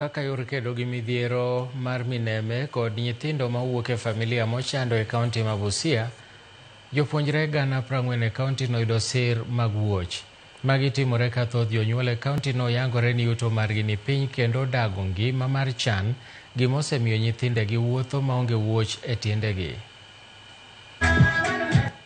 Kaka yor kedo gi midhiero mar mineme kod nyithindo mawuok e familia mochando e kaunti ma Busia, jopuonjre 40,000 e kaunti no yudo sir mag wuoch. Magi timore ka thoth jonyuol e kaunti no yangore ni yuto margi ni piny kendo dago ngima mar chan, gima osemiyo nyithindegi wuotho maonge wuoch e tiendegi.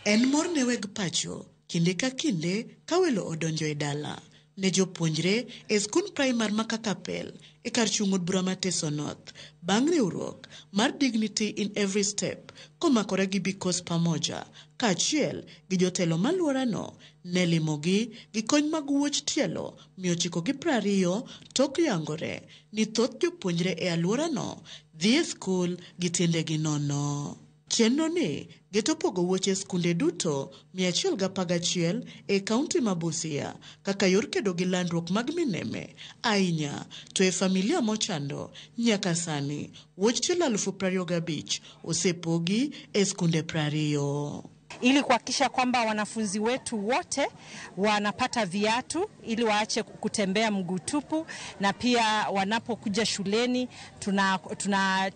En mor ne weg pacho kinde ka kinde ka welo odonjo e dala. Ne jopuonjre e skund primar ma Kakapel e kar chung' od bura ma Teso North bang' riwruok mar Dignity in Every Step komakore gi Because Pamoja kaachiel gi jotelo maluorano ne limogi gi kony mag wuoch tielo 920 tok yangore ni thoth jopuonjre e alworano dhi e skul gi tiendegi nono. Chenro ni geto pogo wuoche e skunde duto 111 e kaunti ma Busia kaka yor kedo gi landruok mag mineme ahinya to e familia mochando. Nyaka sani wuoch tielo 25,000 osepogi e skunde 20 ili kuhakikisha kwamba wanafunzi wetu wote wanapata viatu ili waache kutembea mguu tupu, na pia wanapokuja shuleni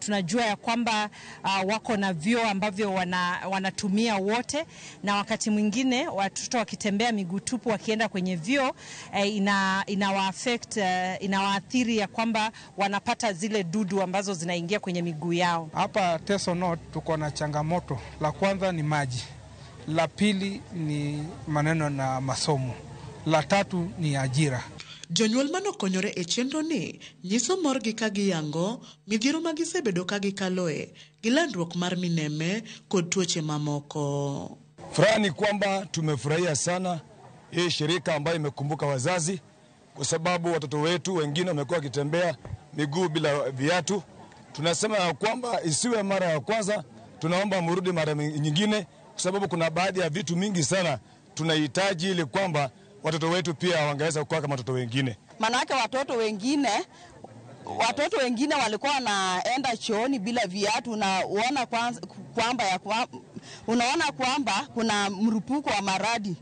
tunajua ya kwamba wako na vyoo ambavyo wanatumia wote, na wakati mwingine watoto wakitembea miguu tupu wakienda kwenye vyoo inawa affect, inawaathiri ya kwamba wanapata zile dudu ambazo zinaingia kwenye miguu yao. Hapa Teso North tuko na changamoto. La kwanza ni maji, la pili ni maneno na masomo, la tatu ni ajira. Jonyuol manokonyore e chenro ni nyiso morgi ka giyango midhiero ma gisebedo ka gikaloe gi landruok mar mineme kod tuoche mamoko. Furaha ni kwamba tumefurahia sana hii shirika ambayo imekumbuka wazazi, kwa sababu watoto wetu wengine wamekuwa wakitembea miguu bila viatu. Tunasema ya kwamba isiwe mara ya kwanza, tunaomba murudi mara nyingine, kwa sababu kuna baadhi ya vitu mingi sana tunahitaji ili kwamba watoto wetu pia wangeweza kuwa kama watoto wengine. Manake watoto wengine walikuwa wanaenda chooni bila viatu, na uona kwamba unaona kwamba kuna mrupuko wa maradhi,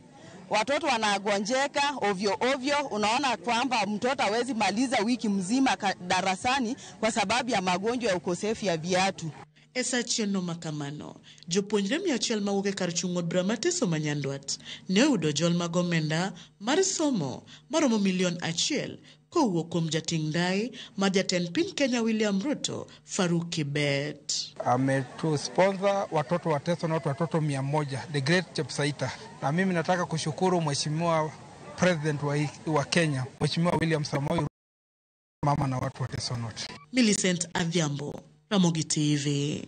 watoto wanagonjeka ovyo ovyo. Unaona kwamba mtoto hawezi maliza wiki mzima darasani kwa sababu ya magonjwa ya ukosefu ya viatu. E sa chenro makamano, jopuonjre 100 mawuok e kar chung' od bura ma Teso ma Nyandwat ne oyudo jol mag omenda mar somo maromo milion 1 kowuok kuom jating' ndai mar jatend piny Kenya William Ruto, Faruk Kibet. Ametusponsor watoto wa Teso North, watoto 100, the Great Chepsaita, na mimi nataka kushukuru Mheshimiwa President wa Kenya, Mheshimiwa William Samoei, mama na watu wa Teso North. Millicent Adhiambo, Ramogi TV.